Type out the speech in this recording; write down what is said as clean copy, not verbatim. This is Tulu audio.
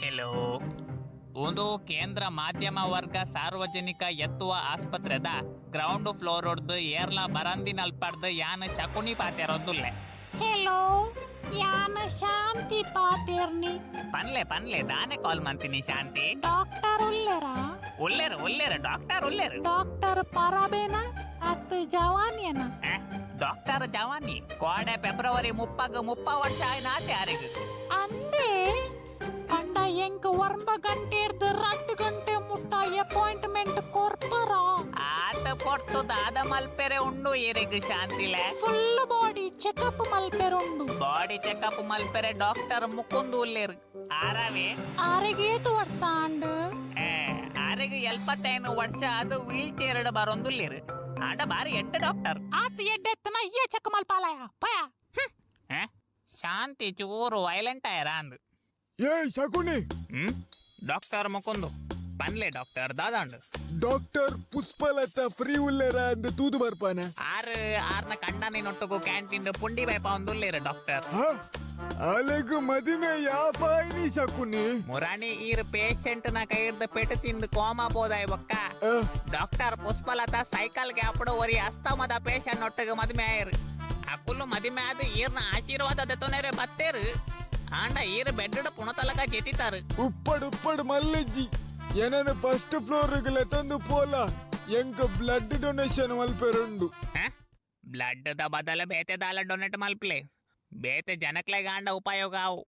ಹೆಲೋ, ಒಂದು ಕೇಂದ್ರ ಮಾಧ್ಯಮ ವರ್ಗ ಸಾರ್ವಜನಿಕ ಎತ್ತುವ ಆಸ್ಪತ್ರೆದ ಗ್ರೌಂಡ್ ಫ್ಲೋರ್ ಹೊಡ್ದು ಏರ್ಲ ಬರಂದಿನಲ್ಪಡ್ದು ಯಾನ್ ಶಕುನಿ ಪಾತೆರೊಂದುಲ್ಲೆ. ಹೆಲೋ, ಯಾನ್ ಶಾಂತಿ ಪಾತೆರ್ನಿ. ಪನ್ಲೆ ಪನ್ಲೆ, ದಾನೆ ಕಾಲ್ ಮಂತೀನಿ ಶಾಂತಿ? ಡಾಕ್ಟರ್ ಉಲ್ಲೆರಾ? ಉಲ್ಲೆರ್ ಉಲ್ಲೆರ್, ಡಾಕ್ಟರ್ ಉಲ್ಲೆರ್. ಡಾಕ್ಟರ್ ಪರಬೇನ ಅತ್ ಜವಾನಿಯನ? ಡಾಕ್ಟರ್ ಜವಾನಿ, ಕೋಡೆ ಫೆಬ್ರವರಿ 30ಗ್ 30 ವರ್ಷ ಆಯ್ನಾತೆ ಆರೆಗ್. ಅಂದೇ, ಪಂಡ ಎಂಕ್ 9 ಗಂಟೆರ್ದ್ 2 ಗಂಟೆ ಮುಟ್ಟ ಅಪಾಯಿಂಟ್ಮೆಂಟ್ ಕೊರ್ಪರ? ಆತ ಪೊರ್ತು ದಾದ ಮಲ್ಪೆರೆ ಉಂಡು ಈರೆಗ್ ಶಾಂತಿಲೆ? ಫುಲ್ ಬಾಡಿ ಚೆಕಪ್ ಮಲ್ಪೆರುಂಡು. ಬಾಡಿ ಚೆಕಪ್ ಮಲ್ಪೆರೆ ಡಾಕ್ಟರ್ ಮುಕುಂದು ಉಲ್ಲೆರ್, ಆರವೇ. ಆರೆಗೇತು ವರ್ಷ ಆಂಡ್? ಆರೆಗ್ 75 ವರ್ಷ, ಅದು ವೀಲ್ ಚೇರ್ ಬರೊಂದುಲ್ಲೆರ್. ಆಂಡ ಬಾರಿ ಎಡ್ಡೆ ಡಾಕ್ಟರ್. ಆತ್ ಎಡ್ಡೆತ್ತನ ಇಯ್ಯ ಚೆಕ್ ಮಲ್ಪಾಲಯ ಪಯ. ಶಾಂತಿ ಚೂರು ವೈಲೆಂಟ್ ಆಯರ ಅಂದ್. ಏಯ್ ಶಕುನಿ! ಹ್ಮ್, ಡಾಕ್ಟರ್ ಮುಕುಂದು, ಪನ್ಲೆ ಡಾಕ್ಟರ್, ದಾದಾಂಡ್? ಡಾಕ್ಟರ್ ಪುಷ್ಪಲತಾ ಫ್ರೀ ಉಲ್ಲೆರ ಅಂದ್ ತೂದು ಬರ್ಪಾನ. ಆರ್ ಆರ್ನ ಕಂಡನಿ ನೊಟ್ಟುಗು ಕ್ಯಾಂಟೀನ್ ಪುಂಡಿ ಬೈಪ ಉಲ್ಲೇರು ಡಾಕ್ಟರ್. ಅಲೆಗು ಮದಿಮೆ ಯಾಪಾಯಿನಿ ಶಕುನಿ? ಮುರಾಣಿ ಈರ್ ಪೇಷಂಟ್ ನ ಕೈರ್ದ ಪೆಟ್ಟು ತಿಂದು ಕೋಮಾ ಪೋದಾಯ್ ಬೊಕ್ಕ ಡಾಕ್ಟರ್ ಪುಷ್ಪಲತಾ ಸೈಕಲ್ ಗ್ಯಾಪಡು ಒರಿ ಅಸ್ತಮದ ಪೇಷಂಟ್ ಒಟ್ಟಿಗೆ ಮದಿಮೆ ಆಯರು. ಅಕುಲು ಮದಿಮೆ ಆದ್ ಈರ್ನ ಆಶೀರ್ವಾದ ದೆತೊನೆರೆ ಬತ್ತೇರು, ಆಂಡ ಈರ್ ಬೆಡ್ ಪುಣತಲಕ ಜೆತಿತಾರು. ಉಪ್ಪಡ್ ಉಪ್ಪಡ್ ಮಲ್ಲೆಜ್ಜಿ, ಏನನ ಫಸ್ಟ್ ಫ್ಲೋರ್ ಲೆತ್ತೊಂದು ಪೋಲ, ಎಂಕ್ ಬ್ಲಡ್ ಡೊನೇಷನ್ ಮಲ್ಪೆರುಂಡು. ಬ್ಲಡ್ ದ ಬದಲ ಬೇತೆ ದಾಲ ಡೊನೇಟ್ ಮಲ್ಪ್ಲೆ, ಬೇತೆ ಜನಕ್ಲೆಗಾಂಡ ಉಪಯೋಗ ಆವು.